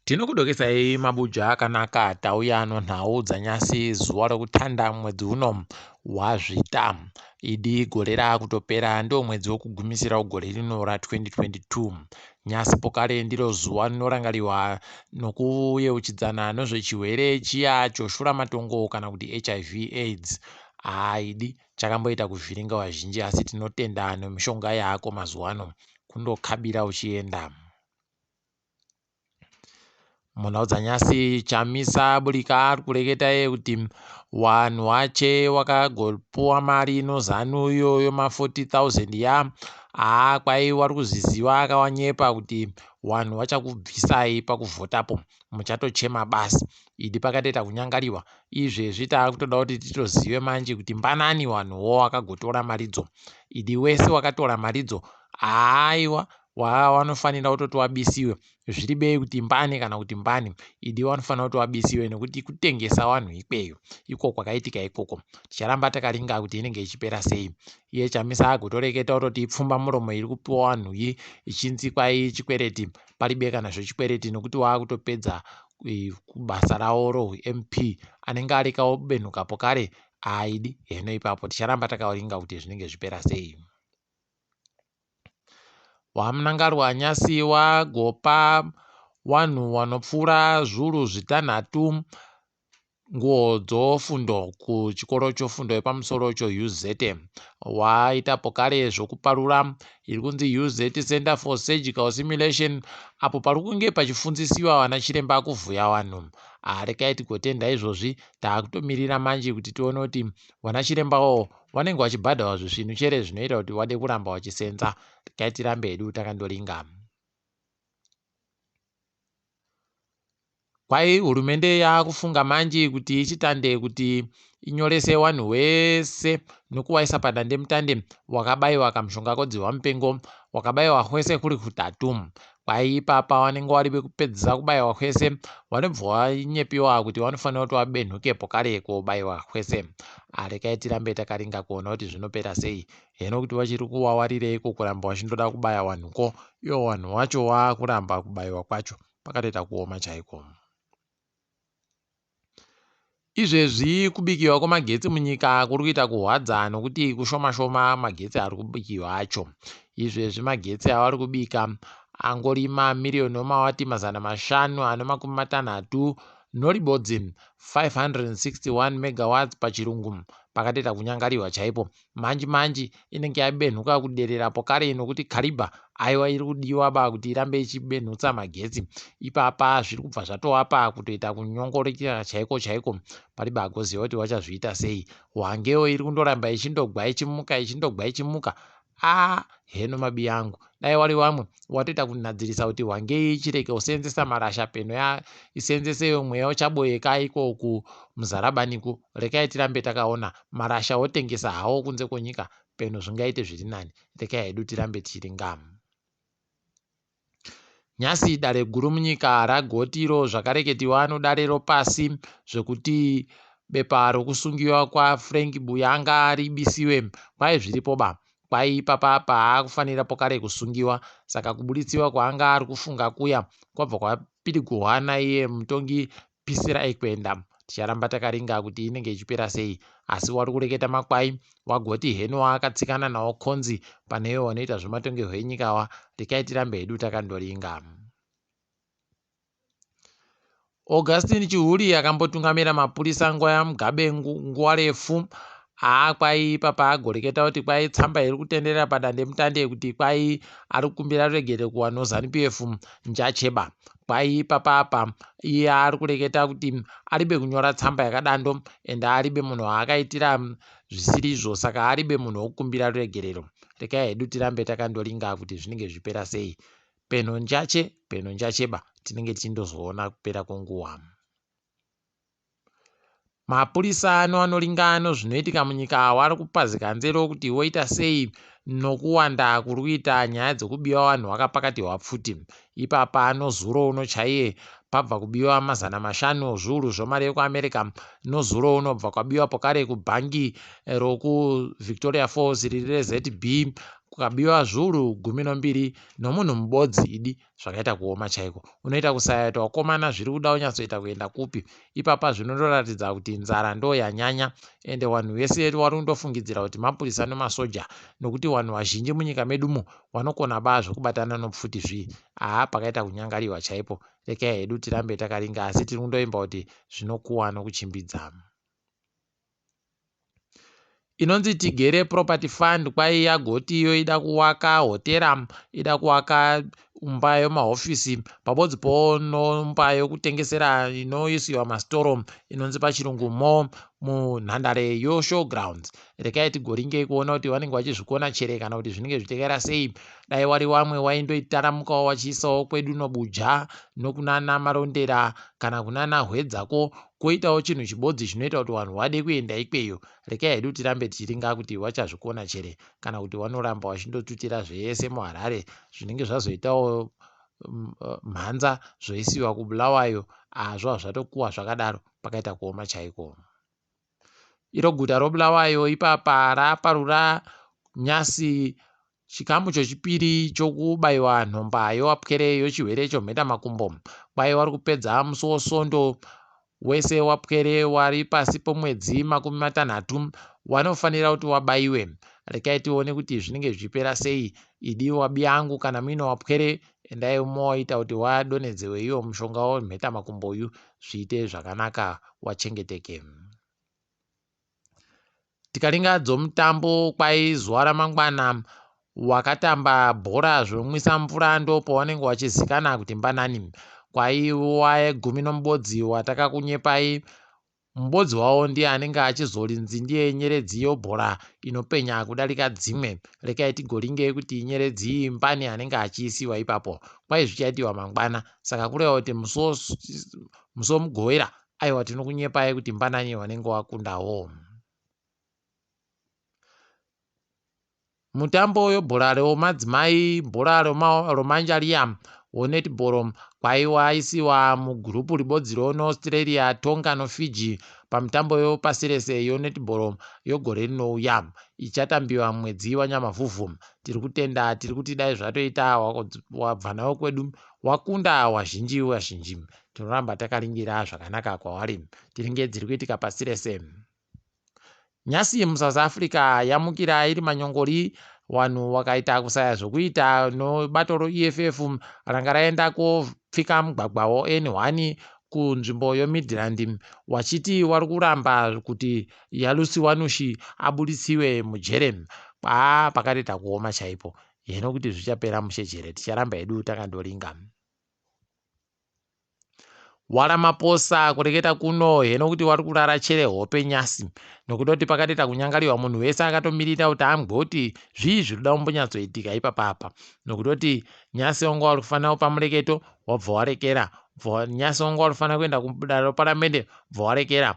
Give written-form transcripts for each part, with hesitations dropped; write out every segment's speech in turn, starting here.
Tinokudokesai mabuja akanaka tauya nonhau dzanyasi zuva rokutanda mwedzi uno waZvita. Idi gore raakutopera ndiwo mwedzi wekugumisira wegore rino ra2022. Nyasi pokare ndiro zuva rinorangariwa nokuyeuchidzana nezvechirwere chiya choshuramatongo kana kuti hiv aids. Haa idi chakamboita kuvhiringa vazhinji asi tinotenda nemishonga yaako mazuva ano kundokabira uchienda. Munhau dzanyasi Chamisa aburika ari kureketa iye kuti wanhu wache wakagopuwa mari noZanu iyoyo ma 40,000 ya haa kwai wari kuzviziva akawanyepa kuti wanhu wachakubvisai pakuvhotapo muchatochema basi idi pakatoita kunyangariwa izvezvi taakutoda kuti titozive manje kuti mbanani wanhuwo wakagotora maridzo idi wese wakatora maridzo haaiwa wanofanira kutoti wabisiwe zviri bei kuti mbani kana kuti mbani idi wanofanira kuti wabisiwe nekuti kutengesa wanhu ikweyo iko kwakaitika ikoko ticharamba takaringa kuti inenge ichipera sei iye Chamisa agotoreketa kutoti ipfumba muromo iri kupiwa wanhu yi ichinzi kwai chikwereti paribe kana zvechikwereti nekuti waakutopedza basa rawo rohuMP anenge areka obenhukapo kare aidi heno ipapo ticharamba takaringa kuti zvinenge zvipera sei. WaMnangarwa nyasi wagopa wanhu wanopfuura zviuru zvitanhatu nguo dzofundo kuchikoro chofundo yepamusoro choUZ. Waita pokare zvokuparura iri kunzi UZ Center for Surgical Simulation apo pari kunge pachifundzisiwa vana chiremba kuvhuya vanhu. Rekai tigotenda izvozvi taakutomirira manje kuti tione kuti vana chirembawo Wanenge wachibhadharwa zvisvinu chere zvinoita kuti wade kuramba wachisenza. Regai tirambe hedu takandoringa. Kwai hurumende yakufunga manji kuti ichitande kuti inyorese wanhu wese nokuwaisa padandemutande wakabaiwa kamushonga kodzihwa mupengo wakabaiwa hwese kuri kutatu. Kwai ipapa wanenge wari vekupedzisa kubaiwa kwese wanobva wanyepiwa kuti wanofanira kuti wabenhukepo kare kobaiwa kwese. Arekai tirambe takaringa kuona kuti zvinopera sei. Heno kuti wachiri kuwawarireiko kuramba wachindoda kubaya wanhuko iwo wanhu wacho waakuramba kubaiwa kwacho pakatoita kuoma chaiko. Izvezvi kubikiwa kwemagetsi munyika kuri kuita kuhwadza nokuti kushoma shoma magetsi ari kubikiwa acho. Izvezvi magetsi avari kubika angori mamiriyoni omawati 561 561 megawatts pachirungu pakatoita kunyangariwa chaipo. Manji manji inenge yabenhuka kuderera pokare nokuti Kariba aiwa iri kudiwa ba kuti irambe ichibenhutsa magetsi. Ipapa zviri kubva zvatovapa kutoita kunyongoreka chaiko chaiko paribe agoziva kuti wachazviita sei. Hwangewo iri kundoramba ichindogwa ichimuka ichindogwa ichimuka a heno mabiya angu dai wari wamwe watoita kunadzirisa kuti hwangei ichireke useenzesa marasha peno ya iseenzeseyo mweya uchaboyeka iko kumuzarabaniku rekai tirambe takaona marasha wotengesa hawo kunze kwenyika peno zvingaite zviri nani rekai hedu tirambe tichiringamu. Nhasi dare guru munyika ragotiro zvakareketiwa nodare ropasi zvekuti bepa rokusungiwa kwaFrank Buyanga ribisiwe kwai zviripo ba kwai ipapa paakufanira pokare kusungiwa saka kubuditsiwa kwaanga ari kufunga kuya kwabva kwapirigurwa naiye mutongi Pisirai kuenda. Ticharamba takaringa kuti inenge ichipera sei. Asi wari kureketa makwai wagoti heno waakatsikana nawo konzi panewo wanoita zvematongerwo enyika wa rekai tirambe hedu takandoringa. Augustine Chihuri akambotungamira mapurisa nguva yaMugabe nguva refu Haa kwai ipapa agoreketa kuti kwai tsamba iri kutenderera padandemutande kuti kwai ari kukumbira ruregerero kuvanhu Zanu PF njacheba. Kwai ipapa apa iye ari kureketa kuti aribe kunyora tsamba yakadando and aribe munhu waakaitira zvisirizvo saka aribe munhu wekukumbira ruregerero. Rekai hedu tirambe takandoringa kuti zvinenge zvipera sei. Peno njache peno njacheba tinenge tichindozoona kupera kwenguva. Mapurisa ano anoringa nezvinoitika munyika vari kupazika nzero kuti voita sei nokuwanda kuri kuita nyaya dzekubiwa vanhu vakapakatirwa pfuti. Ipapa nozuro uno chaiye pabva kubiwa 500 zviuru zvemari yekuAmerica nozuro uno bva kwabiwa pokare kubhangi rokuVictoria Falls riri reZB. Kukabiwa zviuru 12 nomunhu mubodzi idi zvakaita kuoma chaiko. Unoita kusaya kuti wakomana zviri kuda kunyatsoita kuenda kupi. Ipapa zvinondoratidza kuti nzara ndo yanyanya ende vanhu vese vari kundofungidzira kuti mapurisa nemasoja nokuti vanhu vazhinji munyika medumo vanokona baa zvekubatana nopfuti zvii. Haa pakaita kunyangariwa chaipo. Rekai hedu tirambe takaringa asi tiri kundoimba kuti zvinokuwa nokuchimbidza. Inonzi Tigere Property Fund kwai yagoti iyo ida kuwaka hotera, ida kuwaka umba yemahofisi pabodzi po nomba yokutengesera inoisiwa masitoro inonzi pachirungu mall munhandare yoShowgrounds. Rekai tigoringei kuona kuti vanenge vachizvikona chere kana kuti zvinenge zvichitekaira sei. Dai wari wamwe waindoitaramukawo wachiisawo kwedu noBuja nokunana Marondera kana kunana Hwedzako kwoitawo chinhu chibodzi chinoita kuti vanhu vade kuenda ikweyo. Rekai hedu tirambe tichiringa kuti vachazvikona chere kana kuti vanoramba vachindotutira zvese muHarare zvinenge zvazoitawo mhanza zvoisiwa kuBulawayo. Zvobva zvatokuwa zvakadaro pakaita kuoma chaiko. Iro guta roBulawayo ipapa raparura nyasi chikamu chechipiri chokubaiwa nhomba yowapwere yochirwere chomhetamakumbo. Kwai vari kupedza musi wosondo wese wapwere wari pasi pomwedzi 30 wanofanira kuti wabaiwe. Rekai tione kuti zvinenge zvichipera sei. Idi wabiyangu kana muine wapwere endai moita kuti wadonhedzewe iwo mushonga wemhetamakumbo uyu zviite zvakanaka wachengeteke. Tikaringa dzomutambo kwai zuva ramangwana wakatamba bhora zvinomwisa mvura ndopawanenge wachizikana kuti mbanani. Kwai wa11 watakakunyepai mubodzi wavo ndiye anenge achizorinzi ndiye nyeredzi yobhora inopenya kudarika dzimwe. Rekai tigoringei kuti nyeredzi iyi mbani anenge achiisiwa ipapo. Kwai zvichaitiwa mangwana saka kureva kuti musi womugovera aiwa tinokunyepai kuti mbanani wanenge wakundawo. Mutambo webhora remadzimai bhora romanjariya wonetball kwai waisiwa mugurupu ribodziro noAustralia, Tonga noFiji pamutambo yepasi rese yonetball yogore rinouya ichatambiwa mwedzi waNyamavhuvhu. Tiri kutenda tiri kuti dai zvatoita wabva nawo kwedu wakunda wazhinji wazhinji. Tinoramba takaringira zvakanaka kwavari. Tiringe dziri kuitika pasi rese. Nyasi muSouth Africa yamukira iri manyongori vanhu vakaita kusaya zvokuita nobato roEFF ranga raenda kopfika mugwagwa woN1 kunzvimbo yoMidland wachiti wari kuramba kuti Yalusi Wanushi aburisiwe mujere. Pakatoita kuoma chaipo. Hino kuti zvichapera mushe chere ticharamba hedu takandoringa. WaRamaphosa kureketa kuno heno kuti wari kurara chere hope nyasi nokuda kuti pakatoita kunyangariwa munhu wese akatomirira kuti ambwe kuti zvii zviri kuda kumbonyatsoitika ipapapa nokuda kuti nyasi wanga wari kufanira kupa mureketo wabva warekera, nyasi wanga wari kufanira kuenda kudare reparamende bva warekera,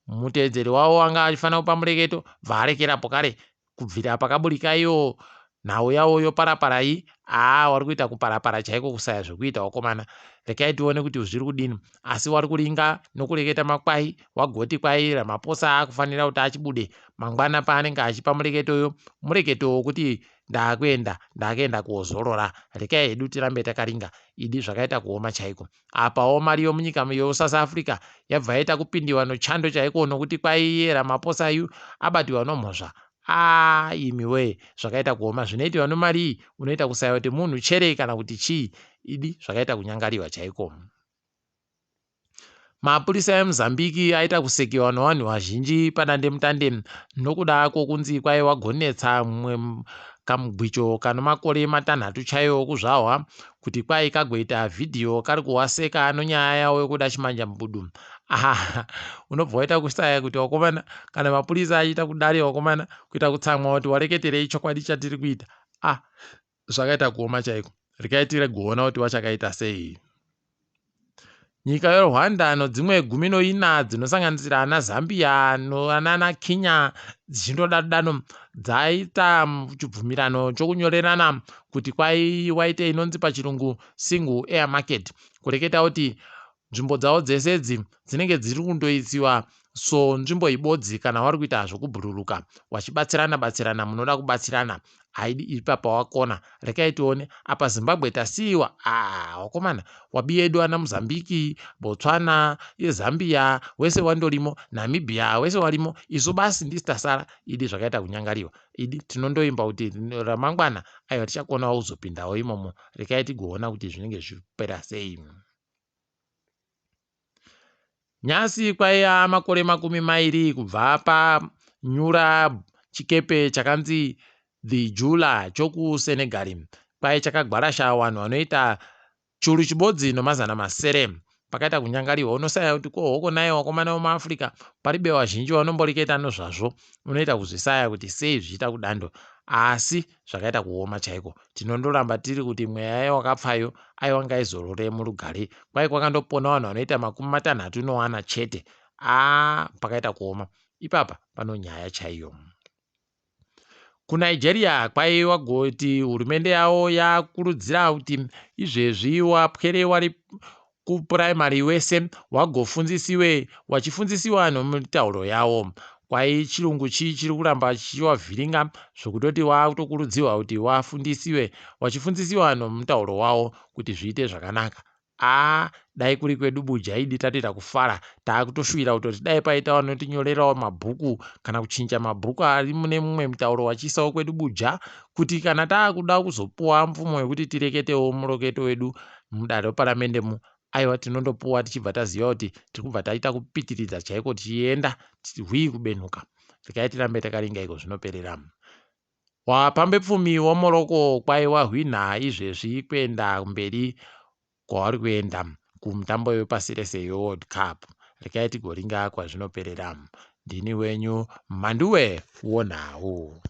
mutevedzeri wavo wanga achifanira kupa mureketo bva arekera pokare kubvira pakaburika iyo nhau yavo yoparapara iyi. Aa wari kuita kuparapara chaiko kusaya zvekuita wakomana. Rekai tione kuti zviri kudini asi wari kuringa nokureketa makwai wagoti kwai Ramaphosa akufanira kuti achibude mangwana paanenge achipa mureketoyo mureketo wokuti ndakuenda kozorora. Rekai hedu tirambe takaringa idi zvakaita kuoma chaiko. Apawo mari yomunyika yoSouth Africa yabva yaita kupindiwa nochando chaiko nokuti kwai Ramaphosa yu abatiwa nomhosva. Imi wee zvakaita kuoma zvinoitiwa nomari iyi unoita kusaya kuti munhu chere kana kuti chii idi zvakaita kunyangariwa chaiko. Mapurisa eMozambique aita kusekiwa nevanhu vazhinji padandemutande nokuda kwokunzi kwai wagonetsa mumwe kamugwicho kano makore 6 chaiwo okuzvarwa kuti kwai kagoita vhidhiyo kari kuwaseka nonyaya yavo yokuda chimanjambudu. Unobva waita kusaya kuti wakomana kana mapurisa achiita kudare wakomana kuita kutsamwa kuti wareketerei chokwadi chatiri kuita. Zvakaita kuoma chaiko. Rekai tiregoona kuti wachakaita sei. Nyika yeRwanda nodzimwe 14 dzinosanganisira ana Zambia nana Kenya dzichindodaro dzaita chibvumirano chokunyorerana kuti kwai waite inonzi pachirungu single air market kureketa kuti nzvimbo dzavo dzese idzi dzinenge dziri kundoisiwa so nzvimbo ibodzi kana vari kuita zvokubhururuka wachibatsirana batsirana munoda kubatsirana. Haidi ipapa wakona. Rekai tione apa Zimbabwe tasiiwa. Ah, wakomana wabi yedu ana Mozambique, Botswana, yeZambia wese wandorimo, Namibia wese warimo, isu basi ndisi tasara. Idi zvakaita kunyangariwa. Idi tinondoimba kuti ramangwana aiwa tichakonawo kuzopindawo imomo. Rekai tigoona kuti zvinenge zvipera sei. Nhasi kwaiya makore 20 kubva panyura chikepe chakanzi The Jula chokuSenegal. Kwai chakagwarasha vanhu vanoita churu chibodzi nomazana masere. Pakaita kunyangariwa unosaya kuti ko hoko naye wakomana wemuAfrica paribe vazhinji vanomboreketa nozvazvo. Unoita kuzvisaya kuti sei zvichiita kudando asi zvakaita kuoma chaiko. Tinondoramba tiri kuti mweya yewakapfayo aiwa ngaizorore murugare. Kwai kwakandopona vanhu vanoita 34 chete. Aa pakaita kuoma. Ipapa pano nyaya chaiyo. KuNigeria kwaiwa goti hurumende yavo yakurudzira kuti izvezvi wapwere wari kupuraimari wese wagofunzisiwe wachifunzisiwa nomitauro yawo. Kwai chirungu chii chiri kuramba chichiwavhiringa zvokutoti wakutokurudzirwa kuti wafundisiwe wachifunzisiwa nomutauro wawo kuti zviite zvakanaka. Aa dai kuri kwedu Buja idi tatoita kufara taakutoshuwira kutoti dai paita vanotinyorerawo mabhuku kana kuchinja mabhuku ari mune mumwe mutauro wachiisawo kwedu Buja kuti kana taakuda kuzopuwa mvumo yekuti tireketewo muroketo wedu mudare reparamende mu aiwa tinondopuwa tichibva taziva kuti tiri kubva taita kupitiridza chaiko tichienda hwii kubenhuka. Regai tirambe takaringa iko zvinoperera. Wapambepfumi woMorocco kwai wahwinha izvezvi kuenda kumberi kwavari kuenda kumutambo wepasi rese yeWorld Cup. Regai tigoringa kwazvinoperera. Ndini wenyu Mhanduwe wonhau.